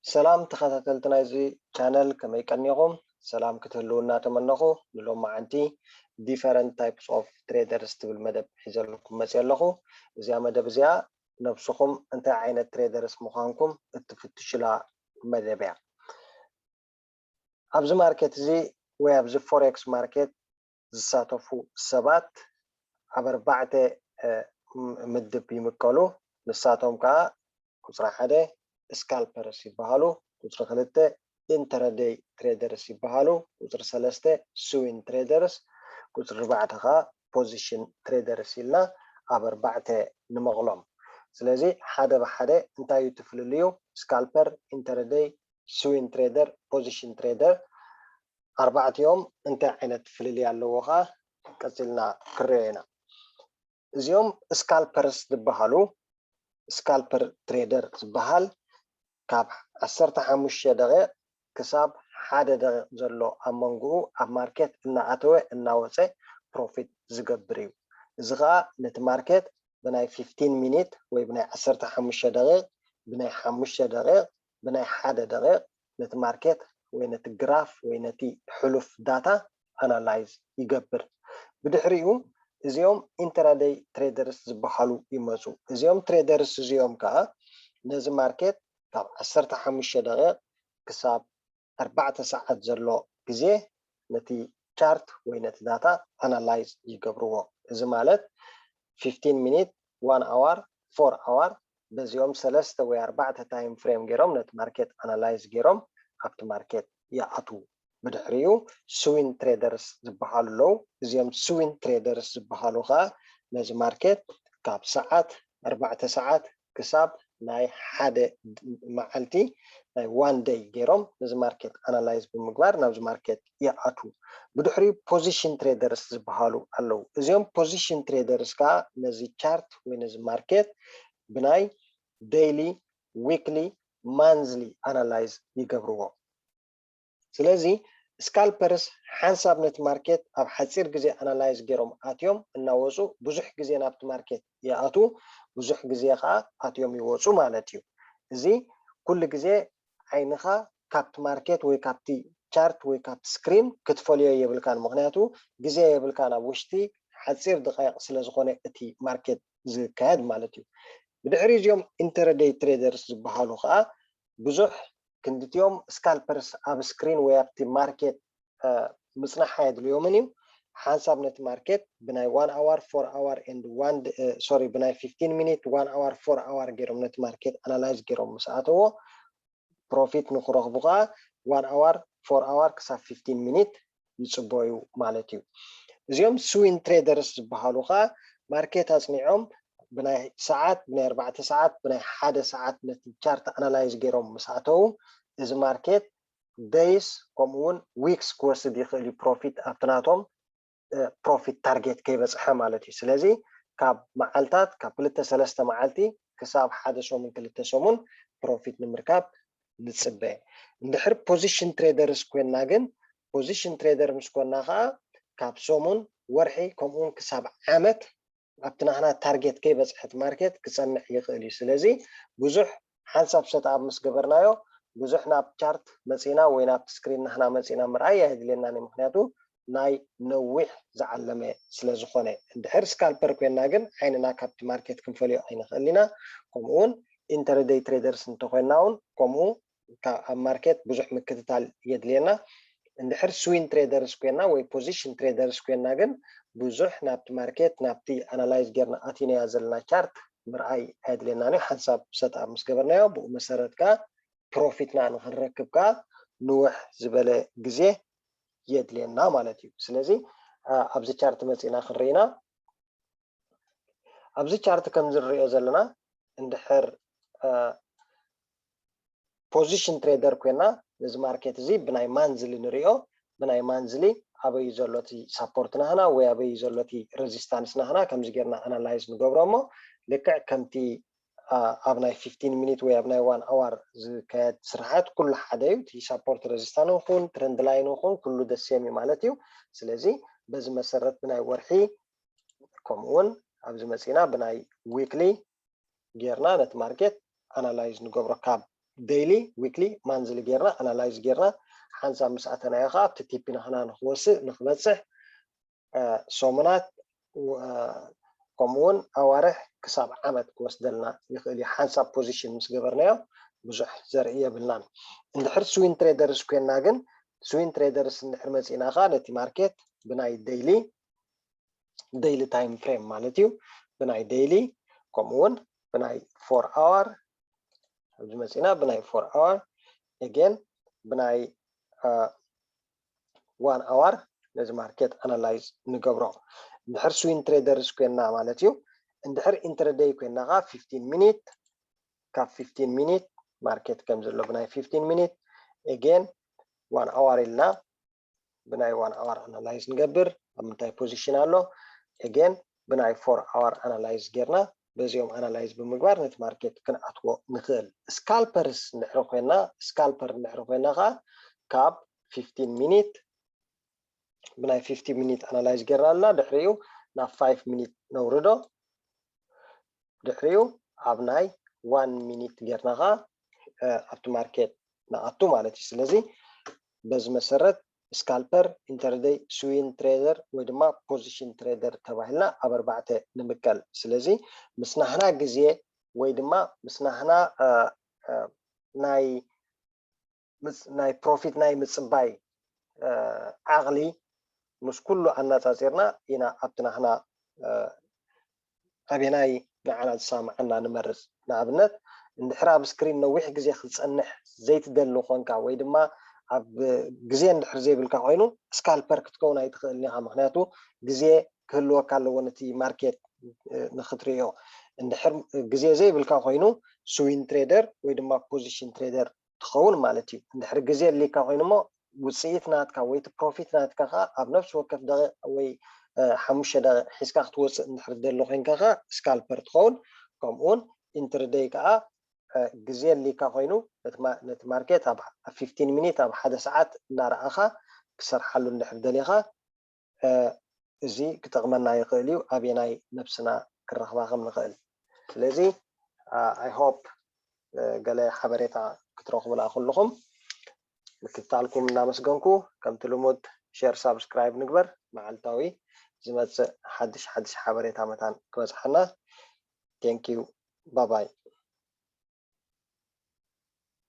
ሰላም ተኸታተልቲ ናይዚ ቻነል፣ ከመይ ቀኒኹም? ሰላም ክትህልው እናተመነኹ፣ ንሎማዓንቲ different types of traders ትብል መደብ ሒዘልኩም መፅየ ኣለኹ። እዚኣ መደብ እዚኣ ነብስኹም እንታይ ዓይነት traders ምዃንኩም እትፍትሽላ መደብ እያ። ኣብዚ ማርኬት እዚ ወይ ኣብዚ ፎሬክስ ማርኬት ዝሳተፉ ሰባት ኣብ ኣርባዕተ ምድብ ይምቀሉ። ንሳቶም ከዓ ቁፅሪ ሓደ scalpers ይበሃሉ፣ ቁፅሪ ክልተ intraday traders ይበሃሉ፣ ቁፅሪ ሰለስተ swing traders፣ ቁፅሪ ኣርባዕተ ከዓ position traders ኢልና ኣብ ኣርባዕተ ንመቕሎም። ስለዚ ሓደ ብሓደ እንታይ እዩ እቲ ፍልልዩ? Scalper፣ intraday፣ swing trader፣ position trader ኣርባዕቲኦም እንታይ ዓይነት ፍልልይ ኣለዎ ከዓ ቀፂልና ክንሪኦ ኢና። እዚኦም scalpers ዝበሃሉ፣ scalper trader ዝበሃል ካብ ዓሰርተ ሓሙሽተ ደቂቕ ክሳብ ሓደ ደቂቕ ዘሎ ኣብ መንጎኡ ኣብ ማርኬት እናኣተወ እናወፀ ፕሮፊት ዝገብር እዩ። እዚ ከዓ ነቲ ማርኬት ብናይ fifteen minute ወይ ብናይ ዓሰርተ ሓሙሽተ ደቂቕ፣ ብናይ ሓሙሽተ ደቂቕ፣ ብናይ ሓደ ደቂቕ ነቲ ማርኬት ወይ ነቲ ግራፍ ወይ ነቲ ሕሉፍ ዳታ ኣናላይዝ ይገብር። ብድሕሪኡ እዚኦም intraday traders ዝበሃሉ ይመፁ። እዚኦም traders እዚኦም ከዓ ነዚ ማርኬት ካብ ዓሰርተ ሓሙሽተ ደቂቕ ክሳብ ኣርባዕተ ሰዓት ዘሎ ግዜ ነቲ ቻርት ወይ ነቲ ዳታ ኣናላይዝ ይገብርዎ። እዚ ማለት fifteen minute፣ one hour፣ four hour፣ በዚኦም ሰለስተ ወይ ኣርባዕተ ታይም ፍሬም ገይሮም ነቲ ማርኬት ኣናላይዝ ገይሮም ኣብቲ ማርኬት ይኣትዉ። ብድሕሪኡ swing traders ዝበሃሉ ኣለዉ። እዚኦም swing traders ዝበሃሉ ከዓ ነዚ ማርኬት ካብ ሰዓት ኣርባዕተ ሰዓት ክሳብ ናይ ሓደ መዓልቲ ናይ one day ገይሮም ነዚ ማርኬት ኣናላይዝ ብምግባር ናብዚ ማርኬት ይኣትዉ። ብድሕሪኡ position traders ዝበሃሉ ኣለዉ። እዚኦም position traders ከዓ ነዚ ቻርት ወይ ነዚ ማርኬት ብናይ daily፣ weekly፣ monthly ኣናላይዝ ይገብርዎ። ስለዚ scalpers ሓንሳብ ነቲ ማርኬት ኣብ ሓፂር ግዜ ኣናላይዝ ገይሮም ኣትዮም እናወፁ ብዙሕ ግዜ ናብቲ ማርኬት ይኣትዉ፣ ብዙሕ ግዜ ከዓ ኣትዮም ይወፁ ማለት እዩ። እዚ ኩሉ ግዜ ዓይንኻ ካብቲ ማርኬት ወይ ካብቲ ቻርት ወይ ካብቲ ስክሪን ክትፈልዮ የብልካን። ምኽንያቱ ግዜ የብልካን፣ ኣብ ውሽጢ ሓፂር ደቃይቕ ስለ ዝኾነ እቲ ማርኬት ዝካየድ ማለት እዩ። ብድሕሪ እዚኦም intraday traders ዝበሃሉ ከዓ ብዙሕ ክንድቲኦም scalpers ኣብ ስክሪን ወይ ኣብቲ ማርኬት ምፅናሕ ኣየድልዮምን እዩ። ሓንሳብ ነቲ ማርኬት ብናይ one hour፣ four hour and one፣ sorry፣ ብናይ fifteen minute፣ one hour፣ four hour ገይሮም ነቲ ማርኬት ኣናላይዝ ገይሮም ምስ ኣተዎ ፕሮፊት ንክረኽቡ ከዓ one hour፣ four hour ክሳብ fifteen minute ይፅበዩ ማለት እዩ። እዚኦም swing traders ዝበሃሉ ከዓ ማርኬት ኣፅኒዖም ብናይ ሰዓት፣ ብናይ ኣርባዕተ ሰዓት፣ ብናይ ሓደ ሰዓት ነቲ ቻርት ኣናላይዝ ገይሮም ምስ ኣተዉ እዚ ማርኬት days ከምኡ እውን weeks ክወስድ ይኽእል እዩ ፕሮፊት ኣብቲ ናቶም ፕሮፊት ታርጌት ከይበፅሐ ማለት እዩ። ስለዚ ካብ መዓልታት፣ ካብ ክልተ ሰለስተ መዓልቲ ክሳብ ሓደ ሰሙን ክልተ ሰሙን ፕሮፊት ንምርካብ ንፅበ። እንድሕር position traders ኮይንና ግን፣ position trader ምስ ኮንና ከዓ ካብ ሰሙን፣ ወርሒ ከምኡ እውን ክሳብ ዓመት ኣብቲ ናህና ታርጌት ከይበፅሐ እቲ ማርኬት ክፀንሕ ይኽእል እዩ። ስለዚ ብዙሕ ሓንሳብ set up ምስ ገበርናዮ ብዙሕ ናብ ቻርት መፂና ወይ ናብ ስክሪን ናህና መፂና ምርኣይ ኣየድልየናን እዩ። ምኽንያቱ ናይ ነዊሕ ዝዓለመ ስለ ዝኾነ። እንድሕር scalper ኮይንና ግን ዓይንና ካብቲ ማርኬት ክንፈልዮ ኣይንኽእል ኢና። ከምኡ እውን intraday traders እንተኮይንና እውን ከምኡ ካብ ኣብ ማርኬት ብዙሕ ምክትታል የድልየና። እንድሕር swing traders ኮይንና ወይ position traders ኮይንና ግን ብዙሕ ናብቲ ማርኬት ናብቲ ኣናላይዝ ጌርና ኣቲናዮ ዘለና ቻርት ምርኣይ ኣየድልየናን እዩ። ሓንሳብ set up ምስ ገበርናዮ ብኡ መሰረት ከዓ ፕሮፊትና ንክንረክብ ከዓ ንውሕ ዝበለ ግዜ የድልየና ማለት እዩ። ስለዚ ኣብዚ ቻርት መፂና ክንርኢና ኣብዚ ቻርት ከምዚ ንሪኦ ዘለና እንድሕር position trader ኮይና ነዚ ማርኬት እዚ ብናይ monthly ንሪኦ። ብናይ monthly ኣበይ ዘሎ እቲ ሳፖርት ናህና ወይ ኣበይ ዘሎ እቲ ሬዚስታንስ ናህና ከምዚ ጌርና ኣናላይዝ ንገብሮ እሞ ልክዕ ከምቲ ኣብ ናይ fifteen minute ወይ ኣብ ናይ one hour ዝካየድ ስርሓት ኩሉ ሓደ እዩ። እቲ ሳፖርት ሬዚስታንስ ይኹን ትረንድ ላይን ይኹን ኩሉ the same እዩ ማለት እዩ። ስለዚ በዚ መሰረት ብናይ ወርሒ ከምኡ እውን ኣብዚ መፂና ብናይ weekly ጌርና ነቲ ማርኬት ኣናላይዝ ንገብሮ ካብ daily, weekly, monthly ጌርና analyze ጌርና ሓንሳብ ምስ ኣተናዮ ከዓ ኣብቲ ቲፒ ንክና ንክወስእ ንክበፅሕ ሰሙናት ከምኡውን ኣዋርሕ ክሳብ ዓመት ክወስደልና ይኽእል እዩ። ሓንሳብ position ምስ ገበርናዮ ብዙሕ ዘርኢ የብልናን። እንድሕር swing traders ኮይና ግን swing traders እንድሕር መፂና ከዓ ነቲ ማርኬት ብናይ daily daily time frame ማለት እዩ ብናይ daily ከምኡውን ብናይ four hour ኣብዚ መፂና ብናይ four hour again ብናይ one hour ነዚ ማርኬት analyze ንገብሮ። እንድሕር swing traders ኮይና ማለት እዩ። እንድሕር intraday ኮይና ከዓ fifteen minute ካብ fifteen minute ማርኬት ከም ዘሎ ብናይ fifteen minute again one hour ኢልና ብናይ one hour analyze ንገብር ኣብ ምንታይ position ኣሎ again ብናይ four hour analyze ጌርና በዚኦም analyze ብምግባር ነቲ ማርኬት ክንኣትዎ ንኽእል። Scalpers እንድሕር ኮይና scalper እንድሕር ኮይና ከዓ ካብ fifteen minute ብናይ fifteen minute analyze ጌርና ኣለና። ድሕሪኡ ናብ five minute ነውርዶ። ድሕሪኡ ኣብ ናይ one minute ጌርና ከዓ ኣብቲ ማርኬት ንኣቱ ማለት እዩ። ስለዚ በዚ መሰረት scalper፣ intraday፣ swing trader ወይ ድማ position trader ተባሂልና ኣብ ኣርባዕተ ንምቀል። ስለዚ ምስ ናህና ግዜ ወይ ድማ ምስ ናህና ናይ ናይ profit ናይ ምፅባይ ዓቕሊ ምስ ኩሉ ኣነፃፂርና ኢና ኣብቲ ናህና ኣበናይ ንዓና ዝሰማማዓና ንመርፅ። ንኣብነት እንድሕር ኣብ screen ነዊሕ ግዜ ክትፀንሕ ዘይትደሊ ኮንካ ወይ ድማ ኣብ ግዜ እንድሕር ዘይብልካ ኮይኑ scalper ክትከውን ኣይትኽእልን ኢኻ። ምክንያቱ ግዜ ክህልወካ ኣለዎ ነቲ ማርኬት ንክትርእዮ። እንድሕር ግዜ ዘይብልካ ኮይኑ swing trader ወይ ድማ position trader ትኸውን ማለት እዩ። እንድሕር ግዜ ኣልካ ኮይኑ እሞ ውፅኢት ናትካ ወይ እቲ profit ናትካ ከዓ ኣብ ነፍሲ ወከፍ ደቂቕ ወይ ሓሙሽተ ደቂቕ ሒዝካ ክትወፅእ እንድሕር ትደሊ ኮይንካ ከዓ scalper ትኸውን። ከምኡውን intraday ከዓ ግዜ ኣልካ ኮይኑ ነቲ ማርኬት ኣብ fifteen minute ኣብ ሓደ ሰዓት እናረኣኻ ክሰርሓሉ እንድሕር ደሊኻ እዚ ክጠቕመና ይኽእል እዩ ኣበየናይ ነብስና ክረኽባ ከም ንኽእል። ስለዚ I hope ገለ ሓበሬታ ክትረኽቡላ ኩልኹም። ምክትታልኩም እናመስገንኩ ከምቲ ልሙድ share፣ subscribe ንግበር። መዓልታዊ ዝመፅእ ሓድሽ ሓድሽ ሓበሬታ መታን ክበፅሓና። Thank you. Bye bye.